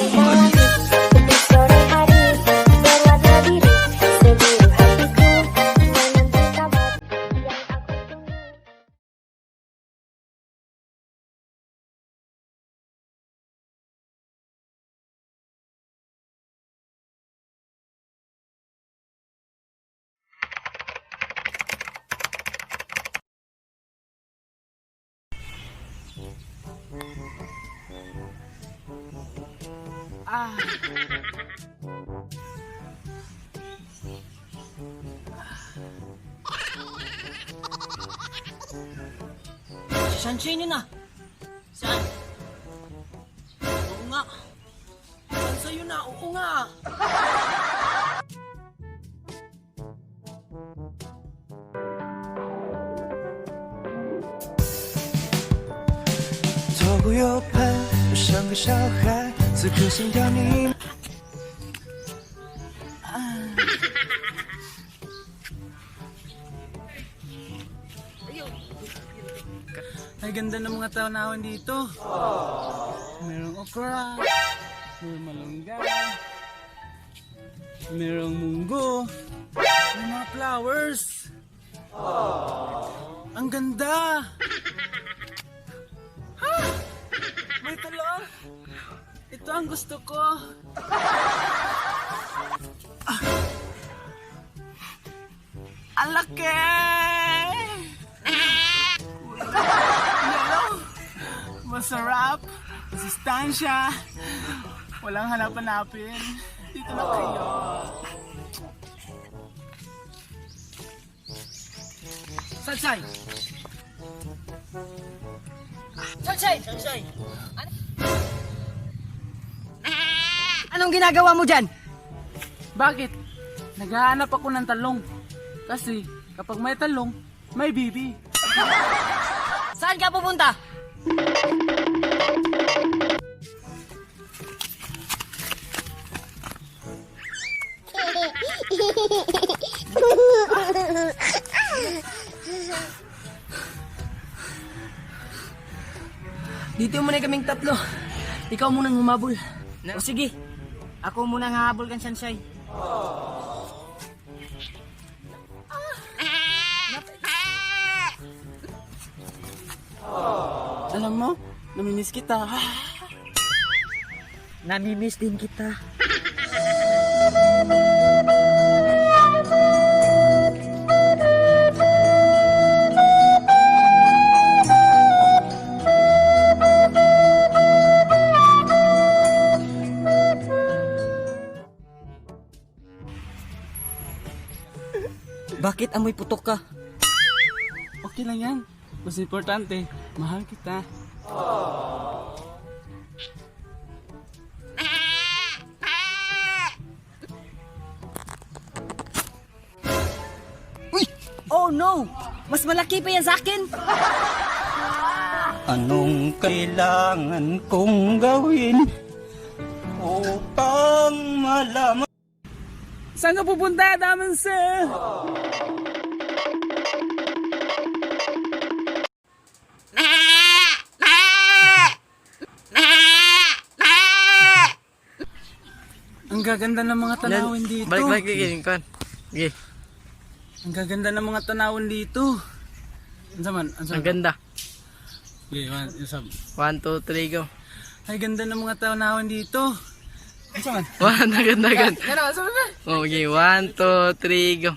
Langit. Di sore hari berwarna biru, sebiru hatiku menanti kabar yang aku tunggu. Ah. Sunshine yun ah. Saan? Oo nga. Saan sa'yo na? Oo nga. 左顾右盼，又像个小孩，此刻心跳你。 Ay, ganda ng mga tanawin dito. Merong okra, merong malunggay, merong munggo, may mga flowers. Ang ganda! Ha! May talong! Ito ang gusto ko. Ah. Ang laki! Yellow. Masarap. Masustansya. Walang hanap-hanapin. Dito na kayo. Sunshine! Sunshine! Sunshine! Anong ginagawa mo dyan? Bakit? Naghahanap ako ng talong. Kasi kapag may talong, may bibi. Saan ka pupunta? Dito muna kaming tatlo. Ikaw munang humabol. O sige, ako munang hahabol kan Sunshine. Alam mo, namimiss kita. Namimiss din kita. Bakit amoy putok ka? Okay lang yan. Mas importante, mahal kita. Uy! Oh no! Mas malaki pa yan sa akin! Anong kailangan kong gawin upang malaman? Saan ka pupunta, Damanse? Ang gaganda ng mga tanawin dito. Balik, balik, balik, kuan. Sige, Ang gaganda ng mga tanawin dito. Ang saman, ang ang saman. ganda. Okay, one, isang. 1, 2, 3, go. Ay, ganda ng mga tanawin dito. Ang saman. One, agad, agad. Ano, ang saman ba? Okay, 1, 2, 3, go.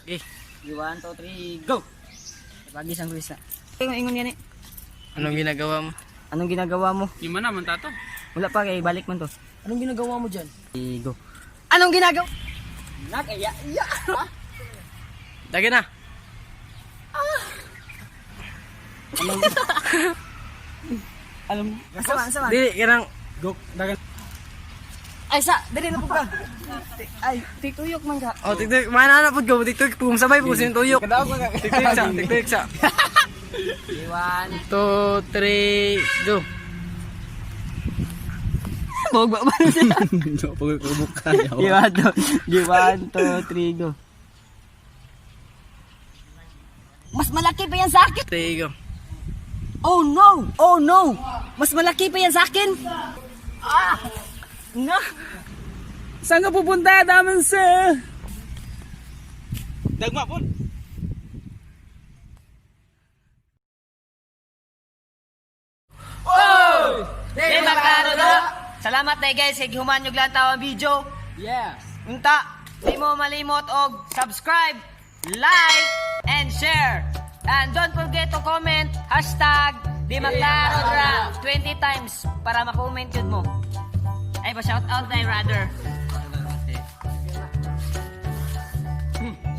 Okay, 1, 2, 3, go! Pagi sang Luisa. Ingon, ingon yan eh. Anong ginagawa mo? Anong ginagawa mo? Yung man naman, tato. Wala pa kay balik man to. Anong ginagawa mo diyan? Go. Anong ginagawa? Nakaya. Ya. Dagi na. Alam mo. Sama, sama. Dili, kanang Go, dagan. Ay sa, dali na po ka. Ay, tikuyok man ka. Oh, tiktok, mana na pud ko, tiktok, pum sabay po sin tuyok. Tiktok sa, tiktok sa. 1, 2, 3, go. Bog ba ba siya? Pagkubuka. 1, 2, 1, 2, 3, go. Mas malaki pa yan sa akin. 3, go. Oh no! Oh no! Mas malaki pa yan sa akin! Ah! Nga. Saan ka pupunta, Damansa? Dagma po. Di maklaro do. Salamat na guys kay gihuman yung lantaw ang video. Yes. Unta, di mo malimot og subscribe, like, and share. And don't forget to comment #DiMaklaroDra 20 times para ma-comment yun mo. Ay, pa shout out na rather.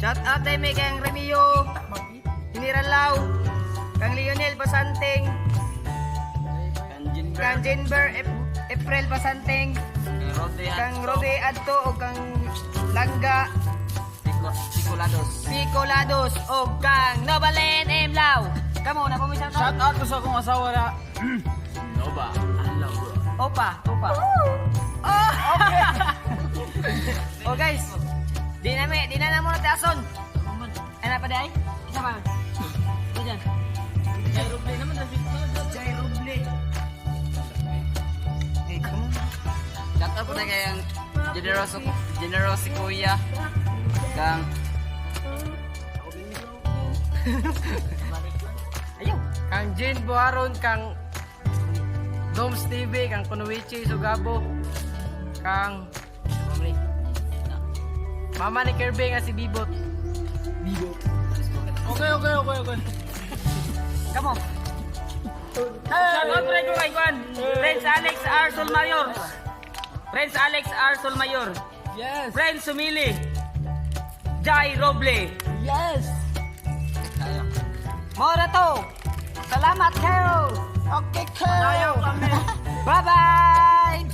Shout out tayo may kang Remio, General Lau, kang Lionel Basanting, kang Jenber April Basanting, kang Robe Adto o kang Langga Picolados. Picolados o kang Novalen M. Lau. Kamo na po may shout out. Shout out ko sa akong asawa na Nova. Opa, opa. Oh! Okay. Oh guys, di na na muna tason. Ano pa di ay? Isa pa. Ito dyan. Jai Roble naman. Jai Roble. Eh, come on. Shout out po na kayang generoso, generoso si Kuya. Kang Ayaw. Kang Jane Buharon, kang Doms TV, kang Kunuichi Sugabo, kang Mama ni Kirby nga si Bibot. Okay. Come on. Shout out pre ko kay Juan. Prince Alex R. Solmayor. Prince Alex R. Solmayor. Yes. Prince Sumili. Jai Roble. Yes. Mora to. Salamat kayo. Okay kayo. Bye-bye.